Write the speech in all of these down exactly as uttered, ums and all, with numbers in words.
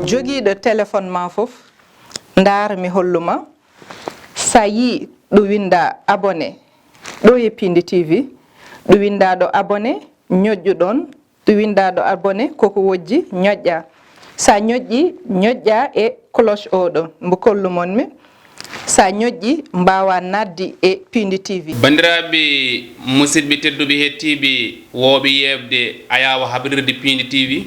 Jogiiɗo téléphone ma fof, ndaar mi hollu ma. Sa yii ɗo winnda abonné, ɗo e Piindi T V, ɗo winnda ɗo abonné, ñoƴƴu ɗoon, ɗo winnda ɗo abonné, koko wojji, ñoƴƴa. Sa ñoƴƴi, ñoƴƴa e cloche o ɗo, mbo kollu mon mi. Sa ñoƴƴi, mbaawa naatde e Piindi T V. Banndiraaɓe, musidɓe tedduɓe heɗtiiɓe, wooɓe yeeɓde ayaawo habrirde Piindi T V,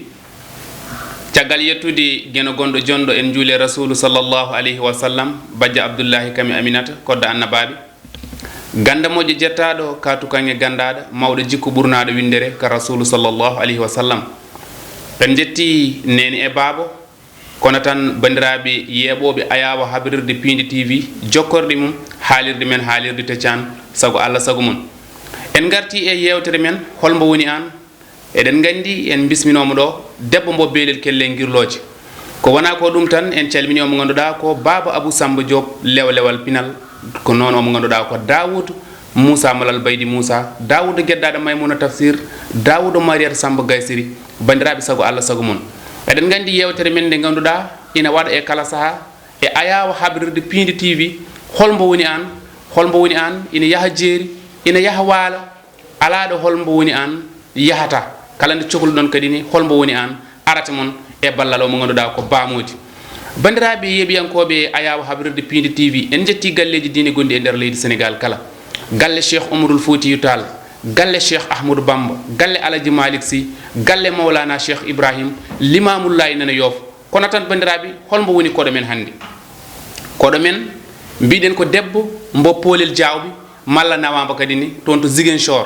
caggal yettude geno gonɗo jonɗo en juule Rasuulu sallallahu alayhi wa sallam, bajjo Abdullahi kam e Aminata, kodda annabaaɓe. Gannda moƴƴo jettaaɗo, ka tukanŋe ganndaaɗo, mawɗo jikku ɓurnaaɗo winndere ka Rasuulu sallallahu alayhi wa sallam. En njetti neene e baabo, kono tan banndiraaɓe yeeɓooɓe ayaawo habrirde Piindi T V, jokkorɗe mum, haalirde men, haalirde Teccaan, sago Allah, sago mon. En ngarti e yeewtere men, Hol mbo woni aan? Eɗen nganndi en mbisminooma ɗo debbo mbo beelel kelle ngirlooje. Ko wonaa ko ɗum tan, en calminii omo ngannduɗaa ko Baaba Abuu Sammba Joob, lewlewal pinal, ko noon omo ngannduɗaa ko Daawuud Muusaa Malal Baydi Muusaa, Daawuud geddaaɗo Maymuna Tafsir, Daawuud Mariyata Sammba Gaysiri, banndiraaɓe sago Allah sago mon. Eɗen nganndi yeewtere men nde ngannduɗaa ina waɗa e kala sahaa e ayaawo habrirde Piindi T V, Hol mbo woni aan? Hol mbo woni aan? Ina yaha jeeri, ina yaha waalo, alaa ɗo Hol mbo woni aan yahata. Kala nde cokluɗon kadi ni, Hol mbo woni aan? Arata mon e ballal o mo ngannduɗaa ko Ba Moodi. Banndiraaɓe yeeɓiyankooɓe ayaawo habrirde Piindi T V, en njetti galleeji diine gonɗi e nder leydi Senegaal kala. Galle Cheikh Omarul Foutiyou Tall, galle Cheikh Ahmadou Bamba, galle Alaji Malick Sy, galle Mawlana Cheikh Ibrahim, Limaamullaahi nana Yoof. Kono tan, banndiraaɓe, hol mbo woni koɗo men hannde? Koɗo men, mbiɗen ko debbo mbo Poolel Jaawɓe, malla nawaama kadi ni toon to Ziguinchor.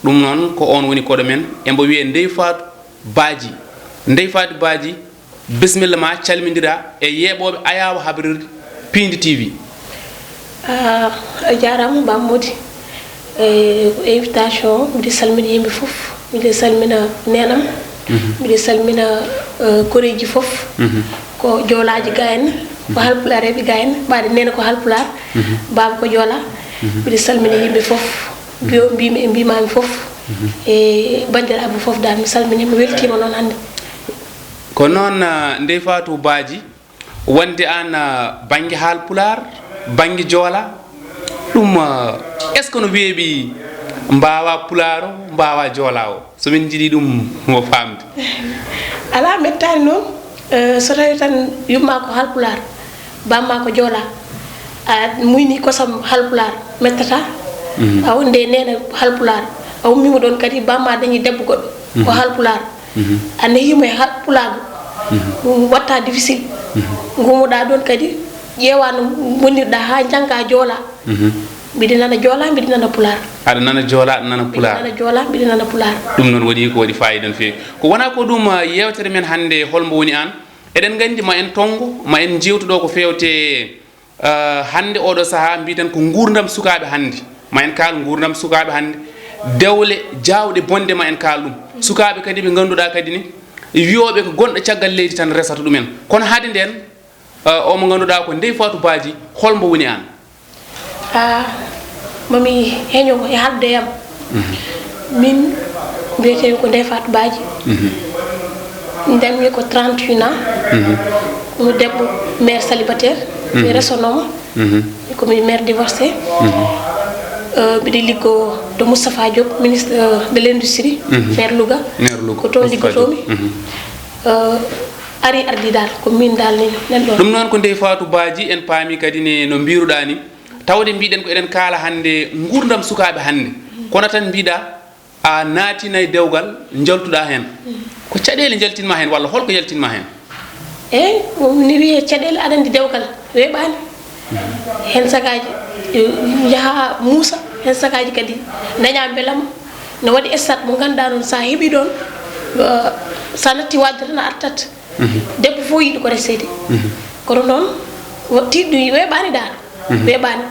Ɗum noon, ko oon woni koɗo men, e mbo wiyee Ndey Faatu Baaji. Ndey Faatu Baaji, bisimilla ma, calmindira e yeeɓooɓe ayaawo habrirde Piindi T V. Ah, a jaaraama, Ba Moodi, e invitation o. Mbiɗa salmina yimɓe fof. Mbiɗa salmina neenam. Mbiɗa salmina, eh, koreeji fof. Ko joolaaji ga en, ko halpulaareeɓe ga en. Ɓaade neene ko halpulaar, baaba ko joolaa. Mbiɗa salmina yimɓe fof. Mbiyo-, mbimi e mbimami fof. E banndiraaɓe fof dal, mi salmini, mi weltiima noon hannde. Ko noon, ah, Ndey Faatu Baaji, wonde aan, ah, bannge haalpulaar, bannge joolaa, ɗum, ah, est-ce que no weeɓi mbaawaa pulaar o, mbaawaa joolaa o? So min njiɗi ɗum mo faamde. Alaa, mettaani noon. Eh, so tawii tan yumma ko halpulaar, bamma ko joolaa, a muynii kosam halpulaar, mettataa. A wonde e neene halpulaar, a ummiima ɗoon kadi, bamma dañii debbo goɗɗo, ko halpulaar. A nehiima e hal-, pulaagu, ɗum waɗta difficile. Ngumoɗaa ɗoon kadi, ƴeewaa no ngonirɗaa haa njanngaa joolaa. Mbiɗa nana joolaa, mbiɗa nana pulaar. Aɗa nana joolaa, aɗa nana pulaar. Mbiɗa nana joolaa, mbiɗa nana pulaar. Ɗum noon waɗi ko waɗi faayiida no feewi. Ko wonaa ko ɗum, ah, yeewtere men hannde, Hol mbo woni aan? Eɗen nganndi ma en tonngo, ma en njeewtu ɗo ko feewte, ah, hannde oɗo sahaa, mbiiten ko nguurndam sukaaɓe hannde. Ma en kaal nguurndam sukaaɓe hannde. Dewle jaawɗe bonde ma en kaal ɗum. Sukaaɓe kadi ɓe ngannduɗaa kadi ni, wiyooɓe ko gonɗo caggal leydi tan resata ɗumen. Kono hade ndeen, ah, o mo ngannduɗaa ko Ndey Faatu Baaji, hol mbo woni aan? Ah, mami heño e haalde e am. Min mbiyetee ko Ndeye Fatou Badji. Ndanmi ko trente et un ans. Ko mi debbo mère célibataire. Mi resanooma. Ko mi mère divorcée. Euh, mbiɗa liggoo to Moustapha Diop, ministre, euh, de l'industrie, maire Louga. Maire Louga, ko toon liggotoomi. Euh, ari ardi dal, ko min dal ni, nen ɗon. Ɗum noon ko Ndeye Fatou Badji, en paami kadi ne no mbiruɗaa ni. Tawde mbiɗen ko eɗen kaala hannde nguurndam sukaaɓe hannde. Kono tan mbiɗa a naatinay dewgal njaltuɗaa heen. Ko caɗeele njaltinma heen walla holko yaltinma heen? Eey, ɗum ni wiyee caɗeele aɗa anndi dewgal weeɓaani. Heen sakaaji, eh, njaha muusa, heen sakaaji kadi ndaña mbelam. No waɗi stade mo ngannduɗaa noon, so a heɓii ɗoon, eh, so a natti waɗde tan a artat. Debbo fof yiɗi ko reseede. Kono noon, wo-, tiiɗɗo weeɓaani daal. Weeɓaani.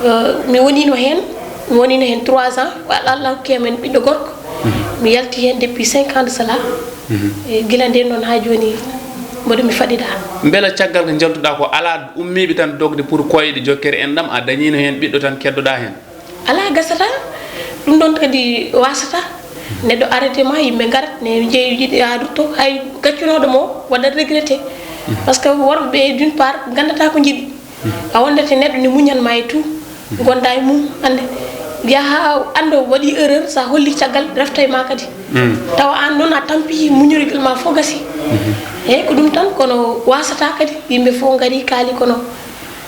Eh, mi woniino heen, mi woniino heen trois ans, ko Allah, Allah hokki amen ɓiɗɗo gorko. Mi yalti heen depuis cinq ans de cela. E gila ndeen noon haa jooni, mboɗo mi faɗi daal. Mbela caggal ko njaltuɗaa ko alaa ummiiɓe tan dogde pour koyɗe jokkere enɗam, a dañiino heen ɓiɗɗo tan keddoɗaa heen? Alaa, gasata. Ɗum ɗoon kadi wasata. Neɗɗo arete ma, yimɓe ngarat, ne njeeyi yiɗi yaadurto. Hay gaccunooɗo mo waɗat regretté. Parce que worɓe ɓe, d'une part, nganndataa ko njiɗi. A wondete neɗɗo ne muñan ma e tout. Gonda e mum, annde. Yaha anndo waɗi erreur, sa holli caggal, refta e ma kadi. Tawa aan noon a tampi muñorigol ma fof gasi. Eeyi, ko ɗum tan, kono wasataa kadi. Yimɓe fof ngari kaali, kono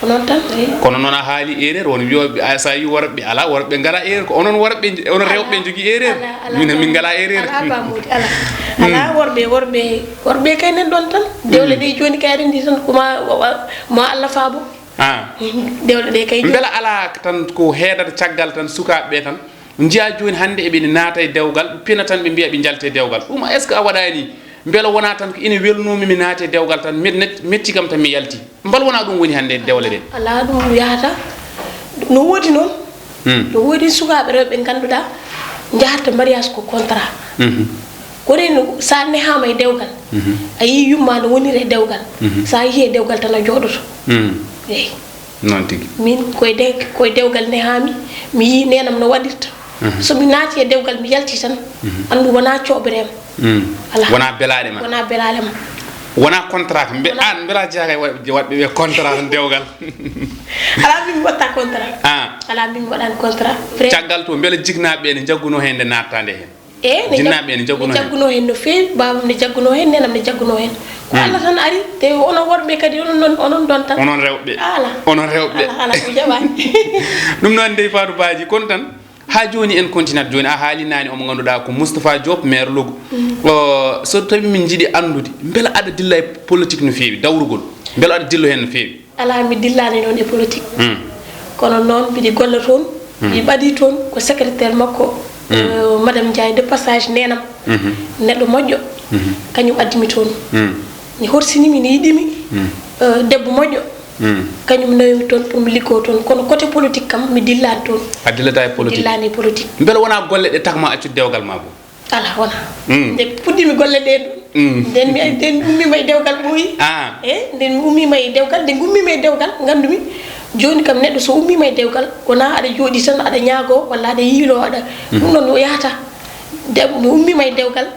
ko noon tan, eeyi. Kono noon a haali erreur, won wiyooɓe, a, so a yi worɓe, alaa, worɓe ngalaa erreur, ko onon worɓe, onon rewɓe njogii erreur. Alaa, alaa, min, min ngalaa erreur. Alaa, Ba Moodi, alaa. Alaa, worɓe, worɓe, worɓe kay nan ɗoon tan. Dewle ɗe jooni kay aɗa anndi tan ko ma, wa-, wa-, ma Allah faabo. Ah. Dewle ɗe kay jooni. Mbela alaa tan ko heedata caggal tan sukaaɓe ɓe tan? Njiyaa jooni hannde eɓe naata e dewgal, pina tan ɓe mbiya ɓe njalta e dewgal. Ɗum est-ce que a waɗaani? Mbela wonaa tan ko ina welnoomi mi naati e dewgal tan, met-, net-, metti kam tan mi yalti. Mbal wonaa ɗum woni hannde e dewle ɗe? Alaa, ɗum yahata. No woodi noon. Hmm. No woodi sukaaɓe rewɓe ɓe ngannduɗaa njahata mariage ko contrat. Mhm. Kono en, so a nehaama e dewgal, mhm, a yii yumma no woniri e dewgal, mhm, so a yii e dewgal tan a jooɗoto. Hmm. Eeyi. Noon tigi. Min koye de-, koye dewgal nehaami, mi yii neenam no waɗirta. Mhm. So mi naati e dewgal, mi yalti tan, mhm, anndu wonaa coɓere am. Mm. Alaa. Wonaa belaaɗe ma. Wonaa belaaɗe ma. Wonaa contrat kam. Mbe-, wonaa. Aan mbela jeyaa e wa-, waɗɓe ɓe contrat tan dewgal? Alaa, min mi waɗta contrat. Ah. Alaa, min mi waɗaani contrat. Vrai. Caggal to, mbela jiknaaɓe ɓe ne njaggunoo heen nde naattaa nde heen? Eeyi, ne jag-, jinnaaɓe ɓe ne njaggunoo heen? Ne njaggunoo heen no feewi, baabam ne jaggunoo heen, neenam ne jaggunoo heen. Ko, mm, Allah tan ari, te onon worɓe kadi, onon noon, onon ɗoon tan. Onon rewɓe. Alaa. Onon rewɓe. Alaa, alaa, mi jaɓaani. Ɗum noon, ndey Fatou Badji, kono tan, haa jooni en continat jooni, a haali naane omo ngannduɗaa ko Moustapha Diop, maire Louga. Mm. O, so tawi min njiɗi anndude, mbela aɗa dilla e politique no feewi, dawrugol? Mbela aɗa dillo heen no feewi? Alaa, mi dillaani noon e politique. Mm. Kono noon mbiɗi golla toon, mm, mi ɓadii toon ko secrétaire makko, mm, euh, Madame Ndiaye de passage neenam. Mhm. Neɗɗo moƴƴo, mhm, kañum addi mi toon. Mm. Mi horsini mi, mi yiɗi mi, mm, euh, debbo moƴƴo. Mm. Kañum nawi mi toon pour mi liggoo toon. Kono côté politique kam, mi dillaani toon. A dillataa e politique? Mi dillaani e politique. Mbele wonaa golle ɗe takma accude dewgal ma goo? Alaa, wonaa. Mm. Nde puɗɗii-mi golle ɗee ɗum. Mm. Nden mi, nden mi ummiima e dewgal ɓooyi. Ah. E, nden mi ummiima e dewgal, nde ngummiimi e dewgal, nganndumi, jooni kam neɗɗo so ummiima e dewgal, wonaa aɗa jooɗii tan, aɗa ñaagoo, walla aɗa yiiloo, aɗa, mhm, ɗum ɗoon o yahata. De, mi ummiima e dewgal,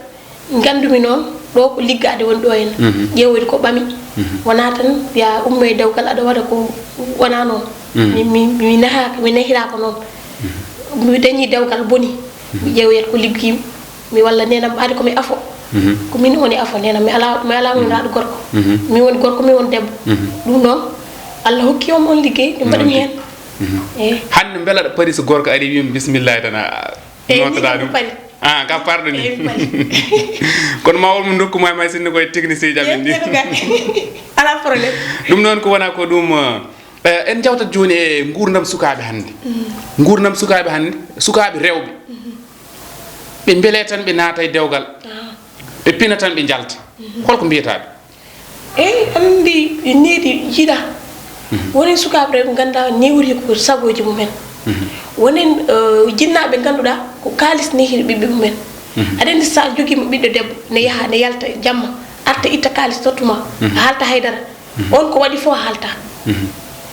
nganndumi noon, ɗo ko liggaade woni ɗo en. Mhm. Ƴeewoyde ko ɓami. Mhm. Wonaa tan ya ummo e dewgal aɗa waɗa ko wonaa noon. Mhm. Mi, mi, mi nehaaka, mi nehiraaka noon. Mhm. Mi dañii dewgal boni. Mhm. Mi ƴeewoyat ko liggiimi. Mi walla neenam ɓaade ko mi afo. Mhm. Ko min woni afo neenam. Mi alaa, mi alaa woniraaɗo gorko. Mhm. Min woni gorko, min woni debbo. Mhm. Ɗum noon, Allah hokki on on liggey, nde mbaɗmi heen. Mhm. Eeyi. Hannde mbela aɗa paari so gorko ari wiima bismillah tan a, eeyi, nootata ɗum? Paari. Ah, ka parɗo ni. Eeyi, mi paari. Kono ma wol mo ndokku ma, may sinno koye technicien ji amen ni. Eeyi, ɗum ka. Alaa problème. Ɗum noon ko wona ko ɗum, eh, en njawtat jooni e nguurndam sukaaɓe hannde. Mhm. Nguurndam sukaaɓe hannde, sukaaɓe rewɓe. Mhm. Ɓe mbele tan ɓe naata e dewgal. Ah. Ɓe pina tan ɓe njalta. Mhm. Holko mbiyataa ɓe? Eeyi, aɗa anndi needi jiiɗa. Mhm. Woni sukaaɓe rewɓe ngannduɗaa newri ko sagooji mumen. Mhm. Wonen, eh, jinnaaɓe ngannduɗaa ko kaalis nehiri ɓiɓɓe mumen. Mhm. Aɗa anndi so a jogiima ɓiɗɗo debbo, ne yaha, ne yalta jamma, arta itta kaalis tottuma, mhm, a haalta haydara. Mhm. On ko waɗi fof a haalta. Mhm.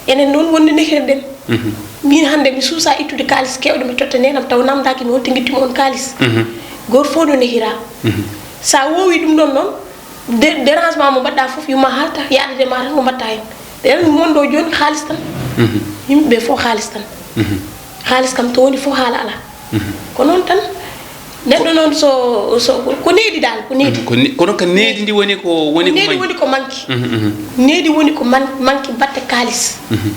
Enen noon wonde nehirɗen. Mhm. Min hannde mi suusa ittude kaalis keewɗo mi totta neenam taw namdaaki mi holto ngittumi on kaalis. Mhm. Gooto fof no nehira. Mhm. So a woowi ɗum ɗon noon, de-, dérangement mo mbaɗɗa fof yumma haalta, yaadade ma tan ko mbaɗta heen. Enen wonɗo jooni haalis tan. Mhm. Yimɓe ɓe fof haalis tan. Mhm. Haalis kam to woni fof haala alaa. Mhm. Ko noon tan. Neɗɗo noon so, so, ko needi dal, ko needi. Mhm. Ko ne-, kono ko needi ndi woni ko, woni ko needi manki. Woni ko manki. Mhm, mhm. Needi woni ko man-, manki batte kaalis. Mhm.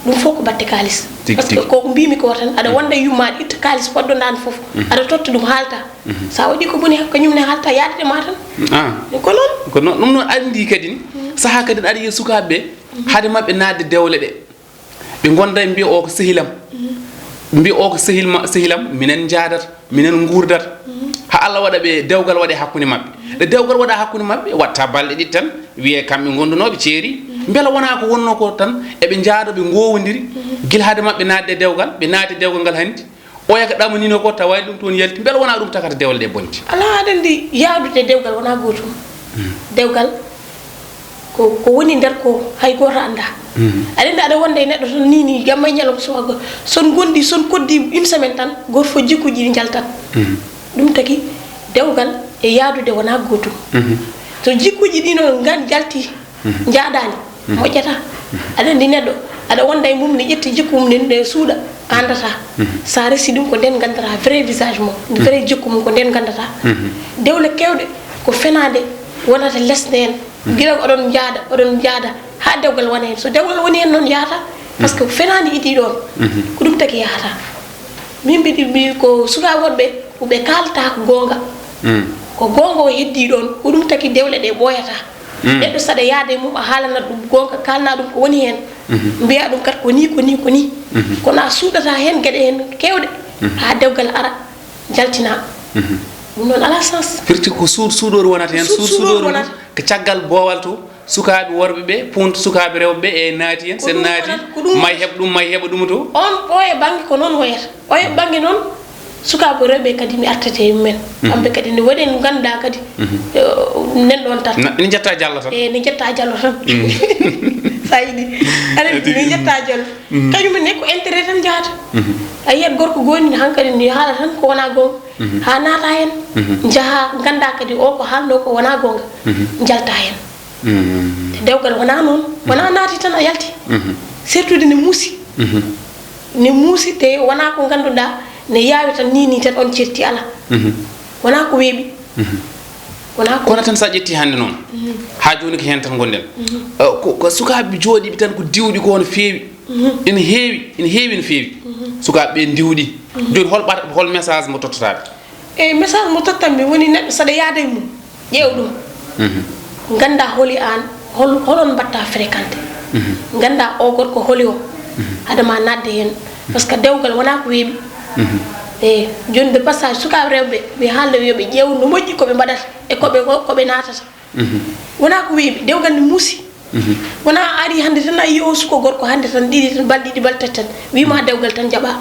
Ɗum fof ko batte kaalis. Tigi, tigi. Parce que ko mbimi ko tan, aɗa, mhm, wonda e yumma, aɗa itta kaalis poɗɗo naan fof, mhm, aɗa totta ɗum haalta. Mhm. Sa waɗi ko boni, kañum ne haalta yaadade ma tan. Ah. Ko noon. Ko noon, ɗum noon anndi kadi ni, mhm, sahaa kadi aɗa yiya sukaaɓe ɓe, mhm, hade maɓɓe naatde dewle ɗe. Ɓe ngonda ɓe mbiya o ko sehilam. Mhm. Ɓe mbiya o ko sehil ma-, sehilam, minen njaadata, minen nguurdata. Mhm. Ha Allah waɗa ɓe dewgal waɗe hakkunde maɓɓe. Mhm. Nde dewgal waɗa hakkunde maɓɓe, watta balɗe ɗiɗi tan, wiye kamɓe ngondunooɓe ceeri. Mhm. Mbela wonaa ko wonno ko tan, eɓe njaado, ɓe ngowondiri, mhm, gila hade maɓɓe naatde e dewgal, ɓe naati e dewgal ngal hanti. Oya ko ɗamanino ko, tawaani ɗum toon yalti. Mbela wonaa ɗum tagata dewle ɗe bonde? Alaa, aɗa anndi, yaadude e dewgal wonaa gootum. Mm. Dewgal ko, ko woni nder ko hay gooto anndaa. Mm. Aɗa anndi, aɗa wonda e neɗɗo tan ni, ni, jamma e ñalawma subaka. So on ngondi, so on koddi une semaine tan, gooto fof jikkuuji ɗi njaltat. Mm. Ɗum tagi dewgal e yaadude wonaa gootum. Mm-hmm. So jikkuuji ɗi noon ngan njalti, Njaaɗaani, moƴƴataa. Aɗa anndi neɗɗo, aɗa wonda e mum, ne ƴetti jikku mum, ne, ne suuɗa, a anndataa. So a resi ɗum, ko ndeen nganndataa vrai visage mum, vrai jikku mum, ko ndeen nganndataa. Dewle keewɗe, ko fenaande wonata lesde heen. Gila oɗon njaada, oɗon njaada, haa dewgal wona heen. So dewgal woni heen noon, yahata, parce que fenaande idii ɗoon. Ko ɗum tagi yahata. Min mbiɗi, mbi ko sukaaɓe woɗɓe, ko ɓe kaalata ko goonga. Ko goonga o heddii ɗoon, ko ɗum tagi dewle ɗe ɓooyata. Neɗɗo saɗa yaade mum, a haalana ɗum goonga, kaalna ɗum ko woni heen. Mbiya ɗum kadi ko nii, ko nii, ko nii. Kono a suuɗata heen geɗe heen keewɗe, haa dewgal ara, jaltina. Ɗum noon alaa sens. Firti ko suuɗ-, suuɗoru wonata heen, suuɗ-, suuɗoru wonata. Ko caggal boowal to, sukaaɓe worɓe ɓe, puunta sukaaɓe rewɓe ɓe, e naati heen, sen naati, may heɓ ɗum, may heɓa ɗum to. On, o e bannge ko noon woyata. O e bannge noon, sukaaɓe rewɓe kadi mi artete e mumen. Kamɓe kadi ne waɗi en ngannduɗaa kadi, eh, nen ɗoon tan. Na-, ene njetta Jallo tan. E, ne njetta Jallo tan. Sa yiɗi. Aɗa anndi, ne njetta Jallo. Kañum ne ko intérêt tan njahata. A yiyat gorko gooni hankadi ne haala tan ko wonaa goonga. Haa naata heen. Njaha ngannda kadi o ko haalnoo ko wonaa goonga. Njalta heen. Te dewgal wonaa noon. Wonaa naati tan a yalti. Surtout ne muusi. Ne muusi te wonaa ko ngannduɗaa ne yaawi tan nii nii tan on certi alaa. Wonaa ko weeɓi. Wonaa ko Kono tan so a ƴetti hannde noon, haa jooni ko heen tan ngonɗen. Eh, ko, ko sukaaɓe jooɗiiɓe tan ko diwɗi ko no feewi. Ene heewi, ene heewi, ene feewi. Sukaaɓe ɓe ndiwɗi. Jooni hol ɓat-, hol message mo tottotaa ɓe? Eyi, message mo tottanmi woni neɗɗo saɗa yaada e mum, ƴeew ɗum. Ngannda holi aan, hol-, holon mbaɗta fréquenté. Ngannda o gorko holi o, haɗa ma naatde heen. Parce que dewgal wonaa ko weeɓi. Eyi, jooni de passage sukaaɓe rewɓe, mi haalda wiya ɓe ƴeew no moƴƴi ko ɓe mbaɗata e ko ɓe, ko ɓe naatata. Wonaa ko weeɓi, dewgal ne muusi. Wonaa a ari hannde tan a yii o suko gorko hannde tan ɗiɗi tan, balɗe ɗiɗi, balɗe tati tan, wiima dewgal tan jaɓa.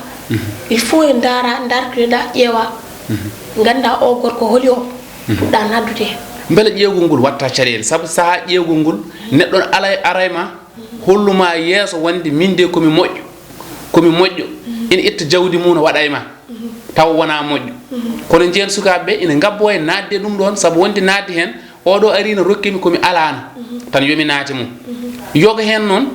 Il faut en ndaara, ndartoɗa, ƴeewa. Ngannda o gorko holi o, puɗɗa naddude. Mbele ƴeewgol ngol watta caɗeele? Sabu sahaa ƴeewgol ngol, neɗɗo ne alay, aray ma, hollu ma yeeso wonde min de ko mi moƴƴo. Ko mi moƴƴo. Ina itta jawdi mum, no waɗa e ma. Taw wonaa moƴƴo. Kono njeen sukaaɓe ɓe ina ngabbo e naatde ɗum ɗoon, sabu wonde naatde heen, oɗo arii no rokki mi ko mi alaano. Tan yo mi naate mum. Yoga heen noon,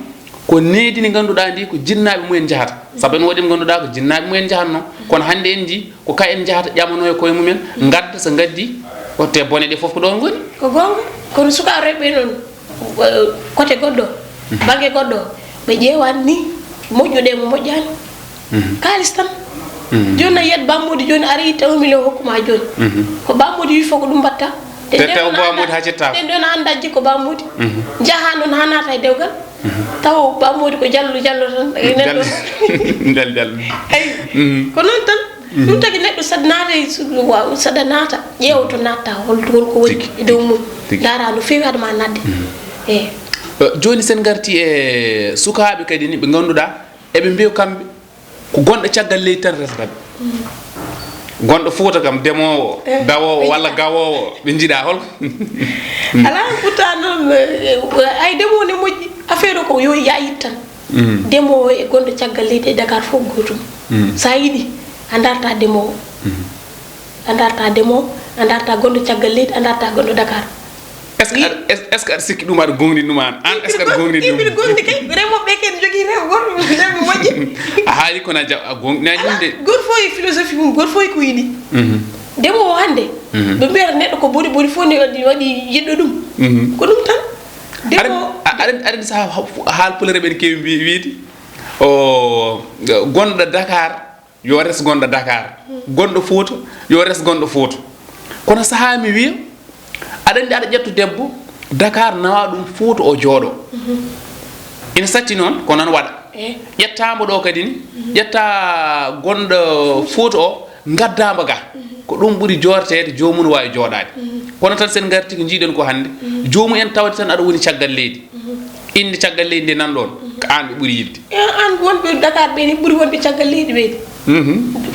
ko nehdi ndi ngannduɗaa ndi ko jinnaaɓe mumen njahata. Sabu ene waɗi ɓe ngannduɗaa ko jinnaaɓe mumen njahatnoo. Kono hannde en njii ko ka en njahata, ƴamanoo e koye mumen, ngadda, so ngaddi, o te bone ɗe fof ko ɗoon ngoni. Ko goonga. Kono sukaaɓe rewɓe noon, eh, côté goɗɗo, bannge goɗɗo, ɓe ƴeewaani ni moƴƴuɗo e mo moƴƴaani. Kaalis tan. Jooni a yiyat Bammuudi jooni ari itta un million hokku ma jooni. Ko Bammuudi wi fof ko ɗum mbaɗta. Te taw Bammuudi haa cettaaka. Te nden a anndaa jikko Bammuudi. Njaha noon haa naata e dewgal. Taw Bammuudi ko jallu jallo tan. E neɗɗo. Jal-, jal, jal. Eyi. Ko noon tan. Ɗum tagi neɗɗo saɗa naata e su-, wa-, saɗa naata, ƴeewa to naatta, hol, hol ko woni e dow mum. Tigi. Ndaara no feewi hade ma naatde. Eyi. Eh, jooni sen ngarti e sukaaɓe kadi ni ɓe ngannduɗaa eɓe mbiya kamɓe ko gonɗo caggal leydi tan resata ɓe. Gonɗo Fuuta kam, demoowo, eh, dawoowo walla gawoowo, ɓe njiɗa hol? Alaa, pourtant noon, eh, ay demoowo ne moƴƴi, affaire o ko yo yaayit tan. Demoowo e gonɗo caggal leydi e Dakar fof gootum. Sa yiɗi, a darta demoowo. A darta demoowo, a darta gonɗo caggal leydi, a darta gonɗo Dakar. Est-ce que aɗa, est-ce, est-ce que aɗa sikki ɗum aɗa goongɗini ɗum aan? Aan, est-ce que aɗa goongɗini ɗum? Mbiɗa goongɗini kay, remooɓe ɓe kadi njogii rew-, worɓe, rewɓe moƴƴi. A haali kono a ja-, a goongɗinaani ɗum de. Alaa, gooto fof e philosophie mum, gooto fof e ko yiɗi. Demoowo hannde, ɓe mbiyata neɗɗo ko boni boni fof ne waɗi, waɗi yiɗɗo ɗum. Ko ɗum tan. Aɗa, aɗa, aɗa anndi sahaa ha-, haal pulaar ɓe keewi mbi-, wiide, o, gonɗo Dakar, yo res gonɗo Dakar. Gonɗo Fuuta, yo res gonɗo Fuuta. Kono sahaa mi wiya, aɗa anndi aɗa ƴetta debbo Dakar, nawa ɗum Fuuta o jooɗo. Ina satti noon, ko noon waɗa. Eh. Ƴetta mbo ɗo kadi ni, ƴetta gonɗo Fuuta o, ngadda mbo ga. Ko ɗum ɓuri joorteede, joomum no waawi jooɗaade. Kono tan sen ngarti ko njiiɗen ko hannde, joomum en tawde tan aɗa woni caggal leydi. Innde caggal leydi nde nan ɗoon, ko aan ɓe ɓuri yiɗde. E aan wonɓe Dakar ɓe ni ɓuri wonɓe caggal leydi ɓe.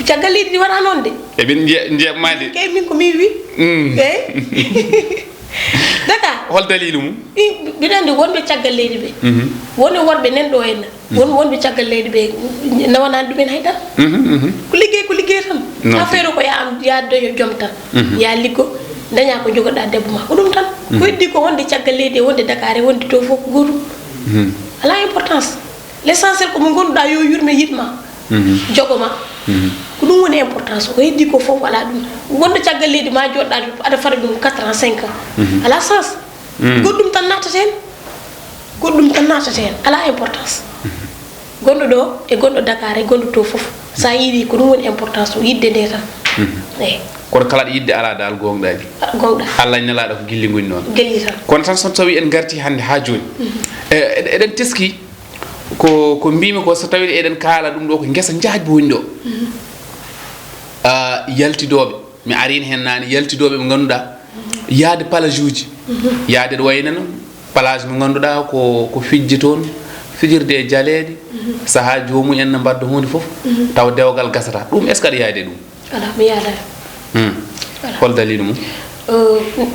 Caggal leydi ndi waɗa noon de. Eɓe nje-, njeeɓ ma de. Kay min ko min wi. Eyi. Dakar. Hol daliilu mum? I, mbiɗa anndi wonɓe caggal leydi ɓe. Won e worɓe nan ɗo henna. Won, wonɓe caggal leydi ɓe nawanaani ɗumen hay dara. Ko liggey, ko liggey tan. Affaire o ko ya am, ya daño joom tan. Ya liggo. dañaa ko njogoɗaa debbo ma, ko ɗum tan. Ko heddi ko wonde caggal leydi e wonde Dakar e wonde to fof ko gootum. Alaa importance. L' essentiel ko mo ngannduɗaa yo yurme yiɗ ma, jogo ma. Ko ɗum woni importance. Ko heddi ko fof alaa ɗum. Wonde caggal leydi ma joɗɗaa aɗa fada ɗum quatre ans, cinq ans. Alaa sens. Goɗɗum tan nattata heen. Goɗɗum tan nattata heen. Alaa importance. Gonɗo ɗo e gonɗo Dakar e gonɗo to fof, so a yiɗi ko ɗum woni importance o, yiɗde nde tan. Eyi. Kono kala ɗo yiɗde alaa dal goongɗaani. Goongɗa. Allah e Nelaaɗo ko gilli ngoni noon. Gilli tan. Kono tan so tawi en ngarti hannde haa jooni. E, eɗen teski ko, ko mbimi ko so tawi eɗen kaala ɗum ɗo ko ngesa njaajbo woni ɗo. Ah, yaltidooɓe. Mi ariino heen naane, yaltidooɓe ɓe ngannduɗaa, yahde palajuuji, yahde ɗo wayi no plage mo ngannduɗaa ko, ko fijji toon, fijirde e jaleeɗe, sahaa joomum en no mbadda huunde fof, taw dewgal gasataa. Ɗum est ce que aɗa yahde ɗum? Alaa, mi yahdaani. Hmm. Hol daliilu mum?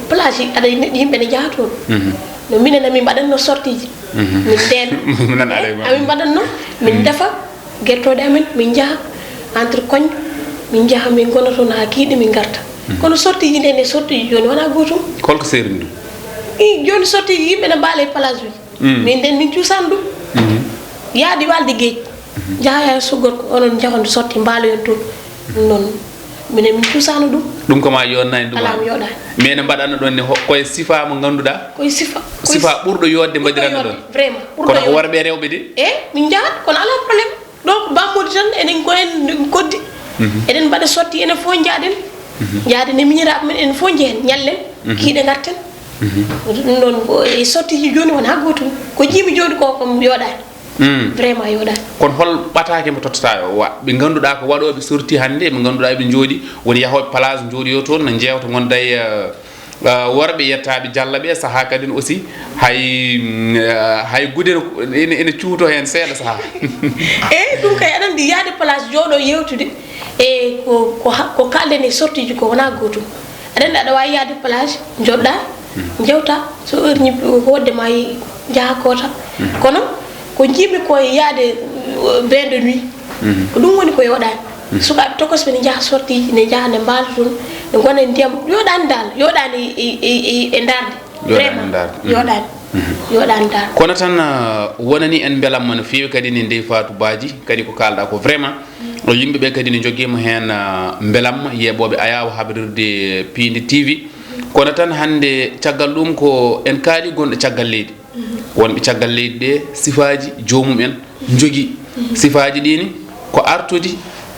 Plage aɗa neɗɗo yimɓe ne njaha toon. No minen amin mbaɗatno sortiji. Min ndeen. Amin mbaɗatno, min ndefa. Gertooɗe amen, min njaha entre koñ, min njaha min ngona toon haa kiiɗe min ngarta. Kono sortiji ɗen e sortiji jooni wonaa gootum. Holko seerni ɗum? I jooni sortiji yimɓe ne mbaala e palasuuji. Min nden min cuusaani ɗum. Yahde waalde geej, njaha haa so gorko onon njahon sorti mbaaloyon toon. Ɗum noon minen min cuusaano ɗum. Ɗum ko ma yooɗnaani ɗum? Alaa mi yooɗaani. Mais ne mbaɗatno ɗon ne koye sifa mo ngannduɗaa? Koye sifa. Sifa ɓurɗo yooɗde mbaɗiranno ɗon? Vraiment. Kono ko worɓe e rewɓe de? Eyi, min njahat kono alaa problème. Donc bammuuji tan enen ko en koddi. Eɗen mbaɗa sotti enen fof njaaden. Njaaden e miñiraaɓe men enen fof njehen ñallen. Kiiɗe ngarten. Ɗum ɗon e sottiiji jooni wonaa gootum. Ko jiimi jooni ko ko yooɗaani. Vraiment yooɗaani. Kono hol ɓataake mo tottata o wa ɓe ngannduɗaa ko waɗooɓe sorti hannde ɓe ngannduɗaa ɓe njooɗi woni yahooɓe place njooɗoyo toon no njeewta ngonda e worɓe yettaaɓe jalla ɓe sahaa kadi ne aussi hay hay gudel ene cuuto heen seeɗa sahaa. Eyi ɗum kay aɗa anndi yahde place jooɗo yewtude e ko ko kaalden e sortiiji ko wonaa gootum. Aɗa anndi aɗa waawi yahde place njoɗɗaa njewtaa so heure ñibbi ko wodde ma njaha koota. Kono ko njiimi ko e yahde bain de nuit. Ko ɗum woni ko yooɗaani. Sukaaɓe tokosɓe ne njaha sortiiji ne njaha ne mbaala toon ne ngona e ndiyam yooɗaani dal yooɗaani e ndaarde. Vraiment yooɗaani. Yooɗaani dal. Kono tan wonani en mbelamma no feewi kadi ne ndey Fatou Badji kadi ko kaalɗaa ko vraiment yimɓe ɓe kadi ne njogiima heen mbelamma yeeɓooɓe ayaawo habrirde piindi T V. Kono tan hannde caggal ɗum ko en kaali gonɗo caggal leydi. Wonɓe caggal leydi ɗe sifaaji joomum en njogii. Sifaaji ɗi ni ko artude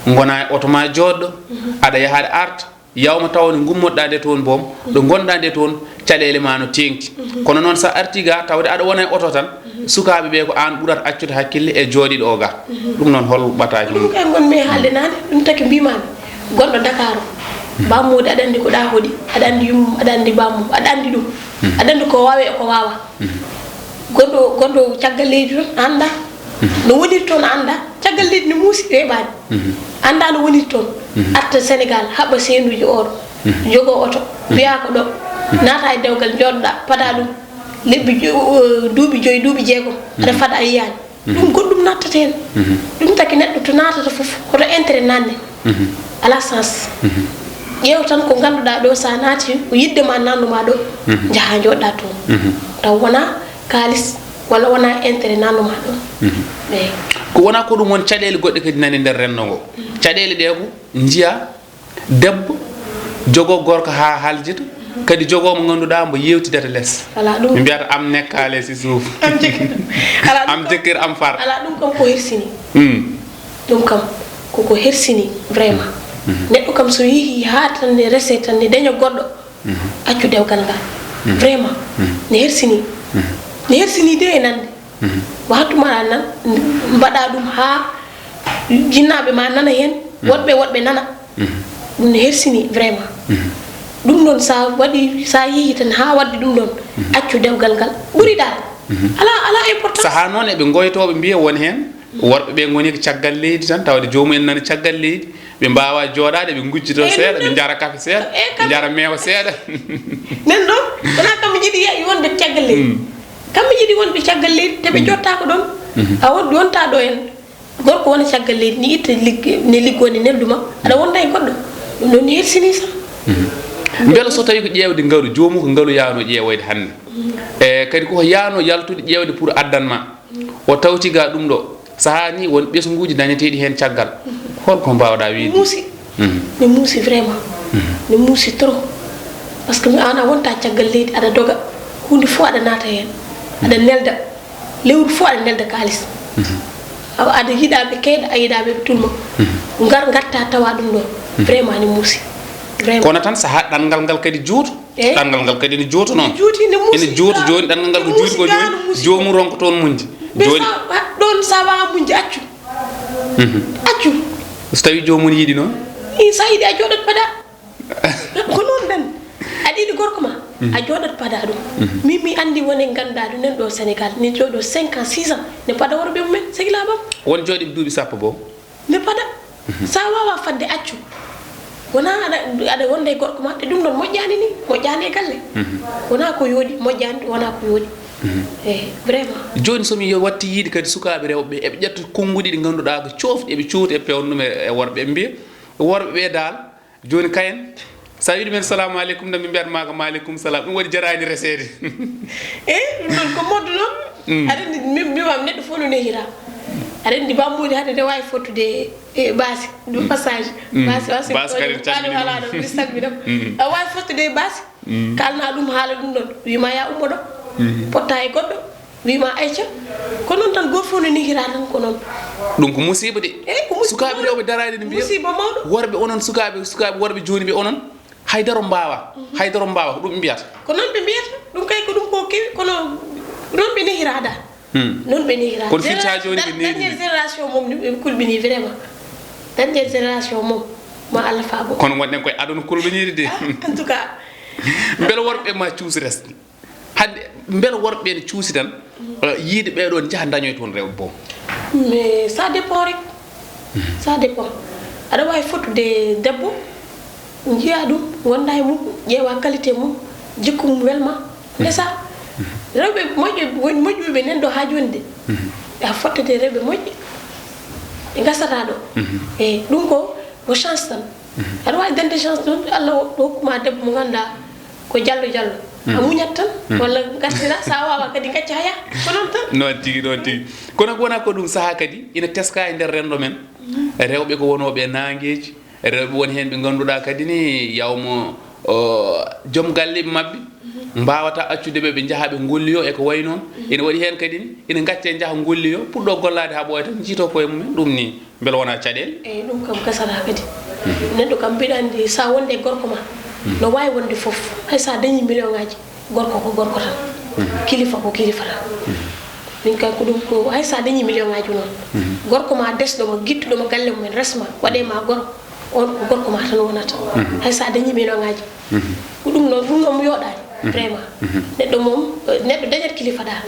ngona e oto ma jooɗɗo aɗa yaha aɗa arta yawma taw ne ngummoɗaa nde toon boom ɗo ngonɗaa nde toon caɗeele ma no teeŋti. Kono noon so a artii ga tawde aɗa wona e oto tan sukaaɓe ɓe ko aan ɓurata accude hakkille e jooɗiiɗo o ga. Ɗum noon hol ɓataaki mum? Ɗum kay ngonmi e haalde naane ɗum taki mbimaami. Gonɗo Dakar o, Bammuude aɗa anndi ko ɗa hoɗi, aɗa anndi yummum, aɗa anndi bammum, aɗa anndi ɗum, aɗa anndi ko waawe e ko waawa. Gonɗo gonɗo caggal leydi toon annda no woniri toon annda caggal leydi no muusi weeɓaani annda no woniri toon. Arta Sénégal haɓɓa seenuuji oɗo jogoo oto mbiyaa ko ɗo naata e dewgal njooɗoɗaa padaa ɗum lebbi duuɓi joyi duuɓi jeegom aɗa fada a yiyaani. Ɗum goɗɗum nattata heen. Ɗum taki neɗɗo to naatata fof hoto intérêt nanne. Alaa sens. Ƴeew tan ko ngannduɗaa ɗo so a naati ko yiɗde ma nannu ma ɗo njaha njooɗɗaa toon. Taw wonaa kaalis walla wonaa intérêt nannu ma ɗo. Eyi. Ko wonaa ko ɗum won caɗeele goɗɗe kadi nani nder renndo ngo. Caɗeele ɗe ko njiya debbo jogoo gorko haa haljita kadi jogoo mo ngannduɗaa mbo yeewtidata les. Alaa ɗum. Ɓe mbiyata am nekkaale si suuf. Am jëkkër. Alaa ɗum. Am jëkkër am far. Alaa ɗum kam ko hersini. Ɗum kam koko hersini vraiment. Neɗɗo kam so yehi haa tan ne rese tan ne daña goɗɗo. Accu dewgal ngal. Vraiment ne hersini. Ne hersini de e nande. Ko hattumaɗa nan mbaɗa ɗum haa jinnaaɓe ma nana heen woɗɓe woɗɓe nana. Ɗum ne hersini vraiment. Ɗum noon sa waɗi sa yehi tan haa waɗde ɗum ɗoon accu dewgal ngal ɓuri dal. Ala ala importance. Sahaa noon eɓe ngoytooɓe mbiya won heen worɓe ɓe ngoni ko caggal leydi tan tawde joomum en nani caggal leydi ɓe mbaawa jooɗaade ɓe ngujjito seeɗa ɓe njara kafe seeɗa ɓe njara meewa seeɗa. Nen ɗo wona kamɓe njiɗi wonɓe caggal leydi. Kamɓe njiɗi wonɓe caggal leydi te ɓe jottaako ɗoon. A won wonta ɗo en. Gorko wona caggal leydi ni itta ligge ne liggoo ne neldu ma aɗa wonda e goɗɗo. Ɗum ɗon ne hersini sa. Mbela so tawi ko ƴeewde ngalu, joomum ko ngalu yaano ƴeewoyde hannde. E kadi ko yaano yaltude ƴeewde pour addan ma. O tawti ga ɗum ɗo. Sahaa ni won ɓesnguuji dañeteeɗi heen caggal. Hol ko mbaawɗa wiyde? Muusi. Mhm. Mi muusi vraiment. Mhm. Mi muusi trop. Parce que mi, an a wonta caggal leydi, aɗa doga. Huunde fof aɗa naata heen. Aɗa nelda. Lewru fof aɗa nelda kaalis. Mhm. Awa aɗa yiɗa ɓe keyɗa, a yiɗa ɓe tulma. Mhm. Ngar, ngarta tawa ɗum ɗo. Mhm. Vraiment ne muusi. Vraiment. Kono tan sahaa ɗanngal ngal kadi juuto. Eh? Ɗanngal ngal kadi ne juuto noon. Ne juuti, ne muusi. Ene juuto jooni, ɗanngal ngal ko juuti ko jooni. Joomum ronko toon muñde. Jooni. Ɗoon sa wawa muñde, accu. Mhm. Accu. So tawi joomum yiɗi noon? I, sa yiɗi a jooɗat pada. Ko noon tan. Aɗa yiɗi gorko ma, a jooɗat pada ɗum. Mhm. Min mi anndi won e ngannduɗaa ɗum nan ɗo Sénégal, ne jooɗo cinq ans, six ans, ne pada worɓe mumen, sehilaaɓe am. Won jooɗiiɓe duuɓi sappo boom? Ne pada. Mhm. Sa wawa fadde accu. Wona aɗa, aɗa wonda e gorko ma, te ɗum ɗon moƴƴaani ni, moƴƴaani e galle. Mhm. Wona ko yooɗi, moƴƴaani, wona ko yooɗi. Mhm. Eyi, vraiment. Jooni so mi yo watti yiide kadi sukaaɓe rewɓe, eɓe ƴetta konnguɗi ɗi ngannduɗaa ko coofɗi, eɓe coowti e peewna ɗum e, e worɓe, eɓe mbiya, worɓe ɓe daal, jooni kayen, sa wiɗi men salamu aleykum, tan min mbiyat maaka maaleykum salam. Ɗum waɗi jaraani reseede. Eyi, ɗum ɗon ko moddu noon. Mm. Aɗa anndi, mi, mi wi'aama neɗɗo fof no nehira. Aɗa anndi bammuuli hade ne waawi fottude e baasi, ɗum passage. Mm. Baasi, baasi, baasi kadi en calminii ɗum. Ɗum mi salmina. Mm. A waawi fottude e baasi. Mm. Kaalna ɗum, haala ɗum ɗon. Wi'ma ya ummo ɗo. Mm. Potta e goɗɗo. Wi'ma ayca. Ko noon tan, gooto fof no nehira tan ko noon. Ɗum ko musiiba de. Eyi, ko musiiba. Sukaaɓe rewɓe daraade ne mbiya. Musiiba mawɗo. Worɓe onon sukaaɓe, sukaaɓe worɓe jooni ɓe onon. Haydara mbaawa, haydara mbaawa, ko ɗum ɓe mbiyata. Ko noon ɓe mbiyata, ɗum kay ko ɗum ko kewi, kono noon ɓe nehirada. Hmm. Noon ɓe nehirada. Kono firta jooni ɓe nehiri. Dernière génération moom ni ɓe kulɓini vraiment. Dernière génération moom, ma Allah faabo. Kono wonɗen koye aduna kulɓiniide de. Ah, en tout cas. Mbele worɓe ma cuusi resde? Hannde, mbele worɓe ɓe ne cuusi tan, eh, yiide ɓee ɗoon njaha dañoya toon rewɓe boom? Mais ça dépend rek. Ça dépend. Aɗa waawi fottude debbo, njiya ɗum, wonda e mum, ƴeewa qualité mum, jikku mum welma, ndesa. Rewɓe moƴƴo, won moƴƴuɓe nan ɗo haa jooni de. A fottude rewɓe moƴƴi, ɓe ngasata ɗo. Eyi, ɗum ko, ko chance tan. Aɗa waawi dañde chance noon, Allah o-, hokkuma debbo mo ngannduɗaa ko jallo jallo. A muñat tan, walla ngartira, sa wawa kadi gacca haya, ko noon tan. Noon tigi, noon tigi. Kono ko wona ko ɗum sahaa kadi ina teska e nder renndo men. Rewɓe ko wonooɓe e naangeeji, rewɓe won heen ɓe ngannduɗaa kadi ni yawmo, o, joom galle maɓɓe, mbawata accude ɓe, ɓe njaha ɓe ngolliyo e ko wayi noon. Ina waɗi heen kadi ni, ina ngacce njaha ngolliyo, puɗɗo gollaade haa ɓooya tan, jiito koye mumen, ɗum ni. Mbele wonaa caɗeele? Eyi, ɗum kam gasata kadi. Neɗɗo kam mbiɗa anndi sa wonde e gorko ma, no waawi wonde fof. Hay sa dañi million ngaji, gorko ko gorko tan. Kilifa ko kilifa tan. Min kay ko ɗum ko, hay sa dañi million ngaji noon. Gorko ma desɗo ma, gittuɗo ma galle mumen, resma, waɗe ma goro. On ko gorko ma tan wonata. Hay sa dañi million ngaji. Ko ɗum noon, ɗum noon mi yooɗaani, vraiment. Neɗɗo moom, eh, neɗɗo dañat kilifa daal.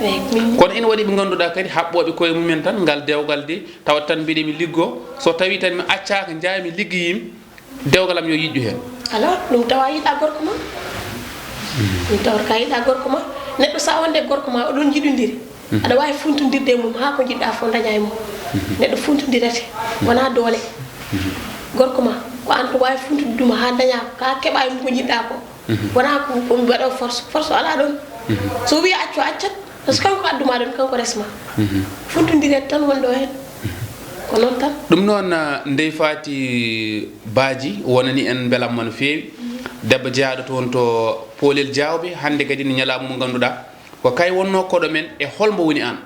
Eyi, min. Kono ina waɗi ɓe ngannduɗaa kadi haɓɓooɓe koye mumen tan, ngal dewgal de, tawat tan mbiɗa mi liggo, so tawi tan mi accaaka, njaha mi liggoyimi, dewgal am yo yiɗɗu heen. Alaa, ɗum tawa yiɗa gorko ma. Ɗum tawata ka yiɗa gorko ma. Neɗɗo sa wonde gorko ma, oɗon njiɗondiri. Aɗa waawi funtondirde e mum haa ko njiɗɗa fof daña e mum. Neɗɗo funtondirete, wonaa doole. Gorko ma, ko aan ko waawi funtude ɗum haa daña, haa keɓa e mum ko njiɗɗa ko. Wonaa ko, ko mi waɗa force, force alaa ɗoon. So wiyi accu, accat, par ce que kanko adduma ɗoon, kanko resma. Funtondirete tan woni ɗo heen. Ko noon tan. Ɗum noon, ah, Ndeye Faty Badji wonani en mbelamma no feewi. Debbo jeyaaɗo toon to Poolel Diawɓe, hannde kadi ne ñalawma mo ngannduɗaa. Ko kay wonnoo koɗo men e hol mbo woni aan?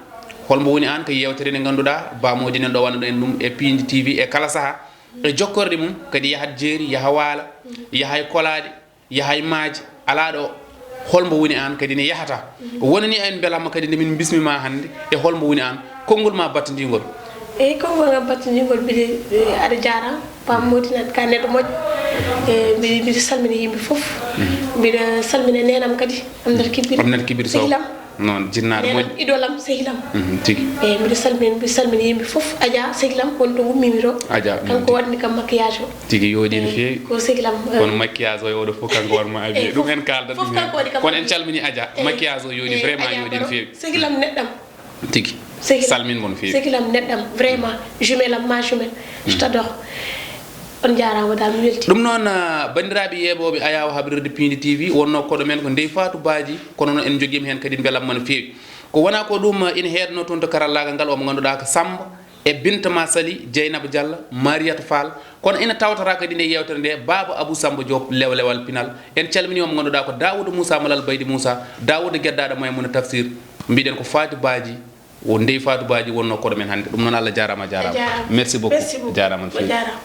Hol mbo woni aan ko yeewtere nde ngannduɗaa Ba Mody Neɗɗo wannoo en ɗum e Piindi T V e kala sahaa. E jokkorɗe mum kadi yahat jeeri, yaha waala, yaha e kolaaɗe, yaha e maaje. Alaa ɗo hol mbo woni aan kadi ne yahata. Wonani en mbelamma kadi nde min mbismi ma hannde e hol mbo woni aan, konngol ma battindiingol. Eyi, konngol am battindiingol, mbiɗa, eh, aɗa jaaraama. Paam Mody Neɗɗo ka neɗɗo moƴƴo. E, mbi-, mbiɗa salmina yimɓe fof. Mbiɗa salmina neenam kadi, Aminata Kibiri. Aminata Kibiri Sow. Sehilam. Noon, jinnaaɗo moƴƴo. Neenam, idol am, sehilam. Mhm, tigi. E, mbiɗa salmina, mbiɗa salmina yimɓe fof. Adja sehilam, woni to ngummimi to. Adja, kanko waɗni kam maquillage o. Tigi, yooɗi no feewi. Ko sehilam, eh. Kono maquillage o e oɗo fof kanko waɗma abi. Eyi, ɗum fof, en kaaldat fof ɗum heen. Kanko waɗi kam. Kono en calmini Adja. Eyi. Maquillage o yooɗi, eyi, vraiment Adja yooɗi no feewi. Sehilam neɗɗam. Tigi. Sehilam. Salmin mo no feewi. Sehilam neɗɗam, vraiment, jumelle am, ma jumelle. Je t'adore. On njaaraama dal, mi weltii. Ɗum noon, ah, banndiraaɓe yeeɓooɓe Ayaawo Habrirde Piindi T V, wonnoo koɗo men ko Ndey Faatu Baaji, kono noon en njogiima heen kadi mbelamma no feewi. Ko wonaa ko ɗum, ah, ina heednoo toon to karallaagal ngal, omo ngannduɗaa ko Samba e Binta Masali, Jeynaba Diallo, Mariyata Fall. Kono ina tawtoraa kadi nde yeewtere nde Baaba Abou Samba Diop, lewlewal pinal. En calminii omo ngannduɗaa ko Daawuda Moussa Malal Baydi Moussa, Daawuda Geddaaɗo Maymuna Tafsir. Mbiɗen ko Faatu Baaji, o Ndey Faatu Baaji wonnoo koɗo men hannde. Ɗum noon, Allah jaaraama, a jaaraama. A jaaraama. Merci beaucoup. Merci beaucoup. Jaaraama no A feewi. jaaraama.